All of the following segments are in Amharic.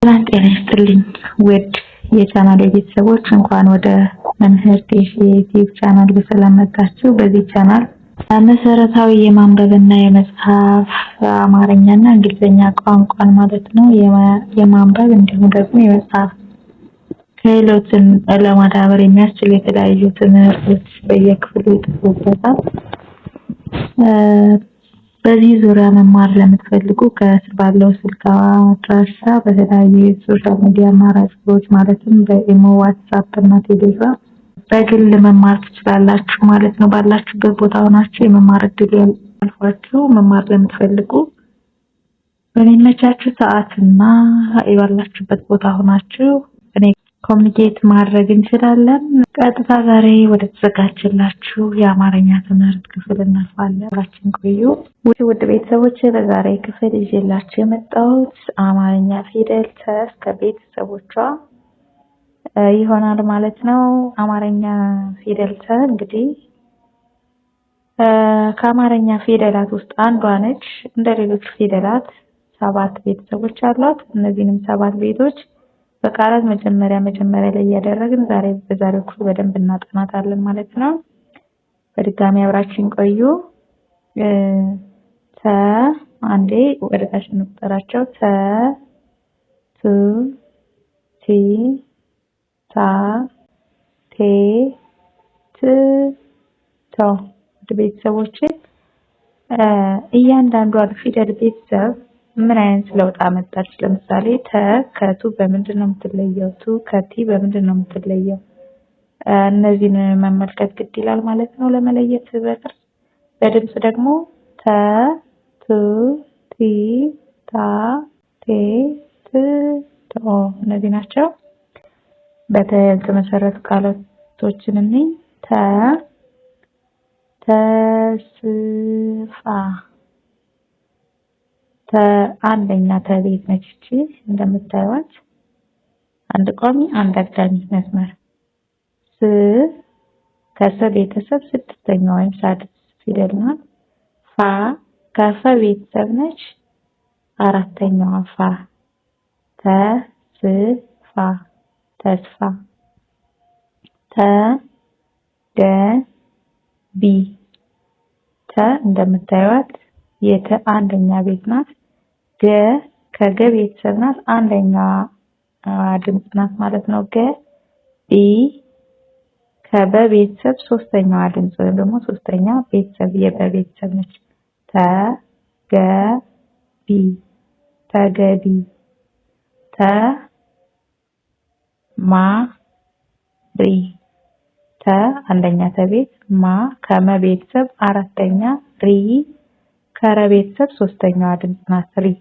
ሰላም ጤና ይስጥልኝ ውድ የቻናል ቤተሰቦች፣ እንኳን ወደ መምህር ቴሽ የዩቲዩብ ቻናል በሰላም መጣችሁ። በዚህ ቻናል መሰረታዊ የማንበብና የመጻፍ አማርኛና እንግሊዝኛ ቋንቋን ማለት ነው የማንበብ እንዲሁም ደግሞ የመጻፍ ክህሎትን ለማዳበር የሚያስችል የተለያዩ ትምህርቶች በየክፍሉ ይቀርቡበታል። በዚህ ዙሪያ መማር ለምትፈልጉ ከስር ባለው ስልክ አድራሻ በተለያዩ የ social media አማራጮች ማለትም በኢሞ፣ ዋትስአፕ እና ቴሌግራም በግል መማር ትችላላችሁ ማለት ነው። ባላችሁበት ቦታ ሆናችሁ የመማር እድል ያልፏችሁ መማር ለምትፈልጉ በሚመቻችሁ ሰዓትና ባላችሁበት ቦታ ሆናችሁ እኔ communicate ማድረግ እንችላለን። ቀጥታ ዛሬ ወደ ተዘጋጀላችሁ የአማርኛ ትምህርት ክፍል እናልፋለን። አብራችን ቆዩ። ውድ ቤተሰቦች፣ በዛሬ ክፍል ይዤላችሁ የመጣሁት አማርኛ ፊደል ተ እስከ ቤተሰቦቿ ይሆናል ማለት ነው። አማርኛ ፊደል ተ እንግዲህ ከአማርኛ ፊደላት ውስጥ አንዷ ነች። እንደ ሌሎቹ ፊደላት 7 ቤተሰቦች አሏት። እነዚህንም 7 ቤቶች በቃላት መጀመሪያ መጀመሪያ ላይ እያደረግን ዛሬ በዛሬው ክፍል በደንብ እናጠናታለን ማለት ነው። በድጋሚ አብራችን ቆዩ። ተ አንዴ ወደ ታች እንቁጠራቸው። ተ፣ ቱ፣ ቲ፣ ታ፣ ቴ፣ ት፣ ቶ። ውድ ቤተሰቦቼ፣ እያንዳንዷን ፊደል ቤተሰብ ምን አይነት ለውጥ አመጣች? ለምሳሌ ተ ከቱ በምንድን ነው የምትለየው? ቱ ከቲ በምንድን ነው የምትለየው? እነዚህን መመልከት ግድ ይላል ማለት ነው ለመለየት በቅርጽ። በድምጽ ደግሞ ተ፣ ቱ፣ ቲ፣ ታ፣ ቴ፣ ት፣ ቶ እነዚህ ናቸው። በተ የተመሰረቱ ቃላቶችን እንይ። ተ ተስፋ። ተ አንደኛ ተቤት ነች እቺ፣ እንደምታዩት አንድ ቋሚ አንድ አግዳሚ መስመር። ስ ከሰ ቤተሰብ ስድስተኛ ወይም ሳድስ ፊደል ናት። ፋ ከፈ ቤተሰብ ነች አራተኛዋ ፋ። ተ ስ ፋ ተስፋ። ተ ደ ቢ። ተ እንደምታዩት የተ አንደኛ ቤት ናት። ገ ከገ ቤተሰብ ናት፣ አንደኛ ድምጽ ናት ማለት ነው። ገ። ቢ ከበ ቤተሰብ ሶስተኛዋ ድምጽ ወይም ደግሞ ሶስተኛ ቤተሰብ የበ ቤተሰብ ነች። ተ ገ ቢ ተገቢ። ተ ማ ሪ። ተ አንደኛ ተቤት፣ ማ ከመ ቤተሰብ አራተኛ፣ ሪ ከረ ቤተሰብ ሶስተኛዋ ድምጽ ናት ሪ።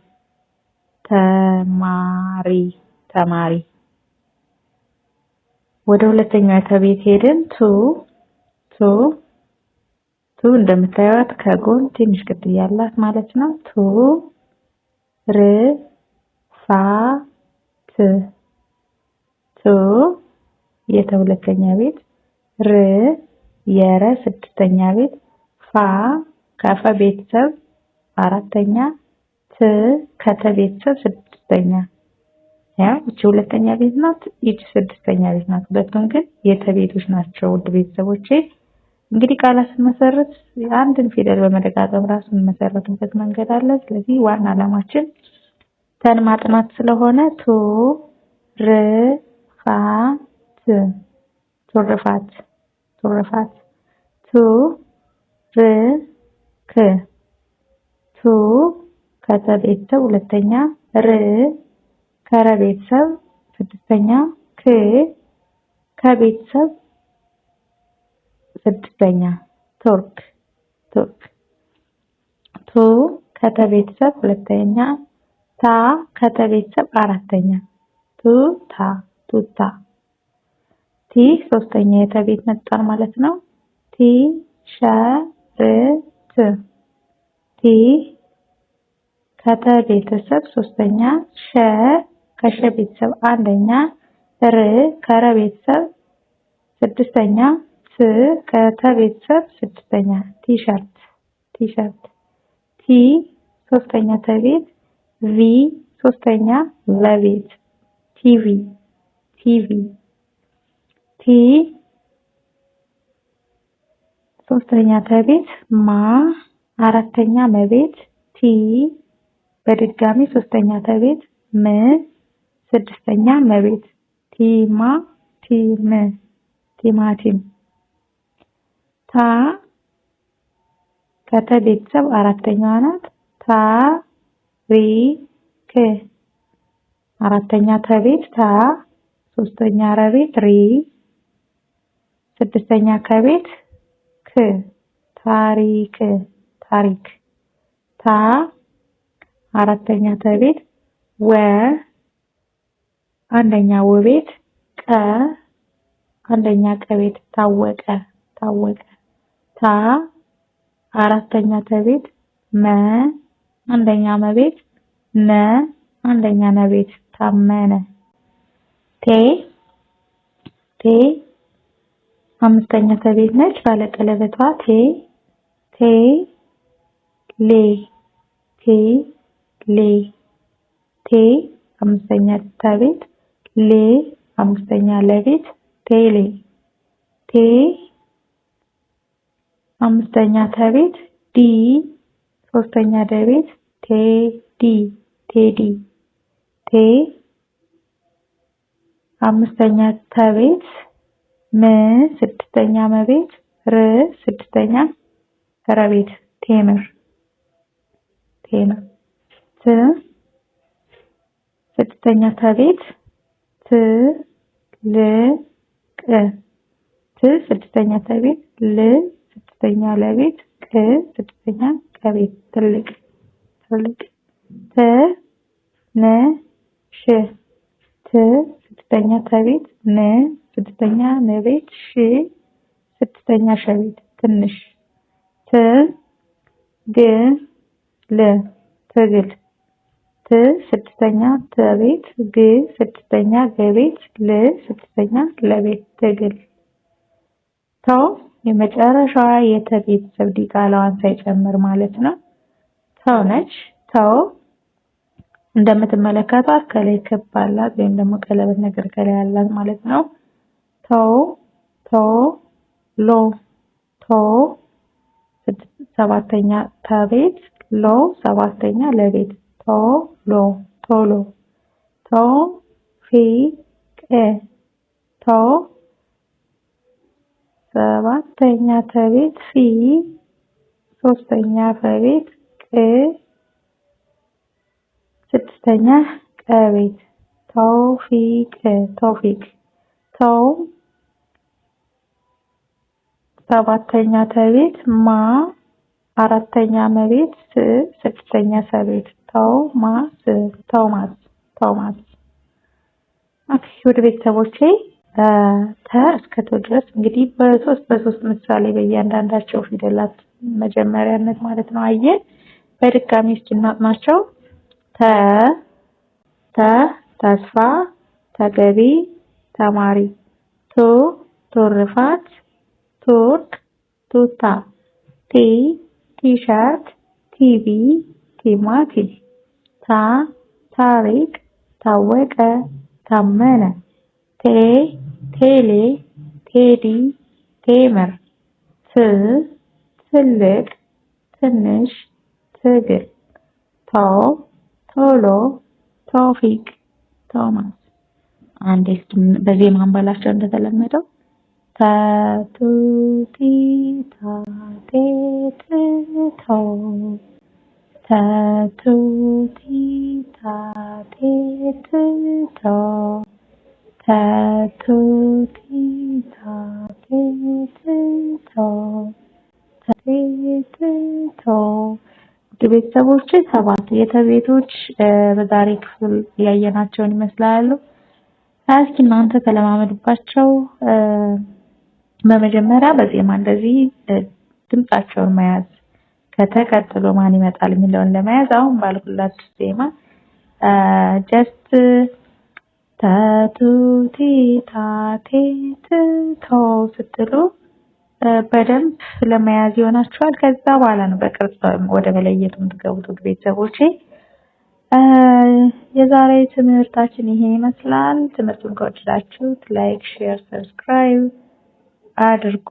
ተማሪ ተማሪ። ወደ ሁለተኛው ተቤት ሄድን። ቱ ቱ ቱ እንደምታዩት ከጎን ትንሽ ቅጥያ ያላት ማለት ነው። ቱ ር ፋ ት። ቱ የተ ሁለተኛ ቤት፣ ር የረ ስድስተኛ ቤት፣ ፋ ከፈ ቤተሰብ አራተኛ፣ ት ከተ ቤተሰብ ስድስተኛ። ያው እቺ ሁለተኛ ቤት ናት፣ ይቺ ስድስተኛ ቤት ናት። ሁለቱም ግን የተ ቤቶች ናቸው። ውድ ቤተሰቦቼ፣ እንግዲህ ቃላት ስንመሰርት አንድን ፊደል በመደጋገም ራሱ የምንመሰርትበት መንገድ አለ። ስለዚህ ዋና ዓላማችን ተን ማጥናት ስለሆነ ቱ ር ፋ ት ቱርፋት ቱርፋት። ቱ ር ክ። ቱ ከተ ቤተሰብ ሁለተኛ፣ ር ከረ ቤተሰብ ስድስተኛ፣ ክ ከቤተሰብ ስድስተኛ ቱርክ ቱርክ። ቱ ከተ ቤተሰብ ሁለተኛ፣ ታ ከተ ቤተሰብ አራተኛ ቱ ታ ቱታ። ቲ ሶስተኛ የተቤት መጣን ማለት ነው። ቲ ሸ ር ት። ቲ ከተ ቤተሰብ ሶስተኛ፣ ሸ ከሸ ቤተሰብ አንደኛ፣ ር ከረ ቤተሰብ ስድስተኛ፣ ት ከተ ቤተሰብ ስድስተኛ ቲሸርት ቲሸርት። ቲ ሶስተኛ ተቤት፣ ቪ ሶስተኛ ለቤት። ቲቪ ቲቪ። ቲ ሶስተኛ ተቤት ማ አራተኛ መቤት ቲ በድጋሚ ሶስተኛ ተቤት ም ስድስተኛ መቤት ቲማ ቲም ቲማቲም። ታ ከተ ቤተሰብ አራተኛዋ ናት። ታ ሪ ክ አራተኛ ተቤት ታ ሶስተኛ ረቤት ሪ ስድስተኛ ከቤት ክ ታሪክ ታሪክ። ታ አራተኛ ተቤት ወ አንደኛ ወቤት ቀ አንደኛ ቀቤት ታወቀ ታወቀ። ታ አራተኛ ተቤት መ አንደኛ መቤት ነ አንደኛ ነቤት ታመነ። ቴ ቴ አምስተኛ ተቤት ነች ባለቀለበቷ ቴ ቴ ሌ ቴ ሌ ቴ አምስተኛ ተቤት ሌ አምስተኛ ለቤት ቴሌ። ቴ አምስተኛ ተቤት ዲ ሶስተኛ ደቤት ቴዲ ቴዲ። ቴ አምስተኛ ተቤት ም ስድስተኛ መቤት ር ስድስተኛ ረቤት ቴምር ቴምር። ት ስድስተኛ ተቤት ት ል ቅ ት ስድስተኛ ተቤት ል ስድስተኛ ለቤት ቅ ስድስተኛ ቀቤት ትልቅ ትልቅ። ት ን ሽ ት ስድስተኛ ተቤት ን ስድስተኛ ንቤት ሽ ስድስተኛ ሸቤት ትንሽ። ት ግ ል ትግል ት ስድስተኛ ተቤት ግ ስድስተኛ ገቤት ል ስድስተኛ ለቤት ትግል። ቶ የመጨረሻዋ የተቤተሰብ ዲቃላዋን ሳይጨምር ማለት ነው። ቶ ነች። ቶ እንደምትመለከቷት ከላይ ክብ አላት ወይም ደግሞ ቀለበት ነገር ከላይ አላት ማለት ነው። ቶ ቶ ሎ ቶ ሰባተኛ ተቤት ሎ ሰባተኛ ለቤት ቶ ሎ ቶሎ። ቶ ፊ ቅ ቶ ሰባተኛ ተቤት ፊ ሶስተኛ ፈቤት ቅ ስድስተኛ ቀቤት ቶፊቅ ቶፊቅ። ቶ ሰባተኛ ተቤት ማ አራተኛ መቤት ስ ስድስተኛ ሰቤት ቶማስ ቶማስ ቶማስ። Okay ውድ ቤተሰቦቼ ተ እስከ ቶ ድረስ እንግዲህ በሶስት በሶስት ምሳሌ በእያንዳንዳቸው ፊደላት መጀመሪያነት ማለት ነው አየን። በድጋሚ እስኪ እናጥናቸው። ተ ተ ተስፋ ተገቢ ተማሪ። ቱ ቱርፋት ቱርክ ቱታ። ቲ ቲሸርት ቲቪ ቲማቲም። ታ ታሪክ ታወቀ ታመነ። ቴ ቴሌ ቴዲ ቴምር። ት ትልቅ ትንሽ ትግል። ቶ ቶሎ ቶፊቅ ቶማስ። አንዴ እስኪ በዜማ እንበላቸው እንደተለመደው ተ ቱ ቲ ታ ቴ ት ቶ ተ ቱ ቲ ታ ቴ ት ቶ ተ ቱ ቲ ታ ቴ ት ቶ ተ ቴ ት ቶ። ውድ ቤተሰቦች ሰባት የተቤቶች በዛሬ ክፍል ያየናቸውን ይመስላሉ። እስኪ እናንተ ተለማመዱባቸው። በመጀመሪያ በዜማ እንደዚህ ድምጻቸውን መያዝ ከተቀጥሎ ማን ይመጣል የሚለውን ለመያዝ አሁን ባልኩላችሁ ዜማ just ተ ቱ ቲ ታ ቴ ት ቶ ስትሉ በደንብ ለመያዝ ይሆናችኋል። ከዛ በኋላ ነው በቅርጽ ወደ መለየቱ የምትገቡት ውድ ቤተሰቦቼ። የዛሬ ትምህርታችን ይሄ ይመስላል። ትምህርቱን ከወደዳችሁት like፣ share፣ subscribe አድርጉ።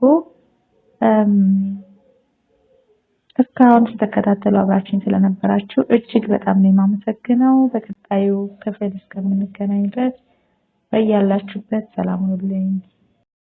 እስካሁን ስትከታተሉ አብራችሁኝ ስለነበራችሁ እጅግ በጣም ነው የማመሰግነው። በቀጣዩ ክፍል እስከምንገናኝ ድረስ በያላችሁበት ሰላም ሁኑልኝ።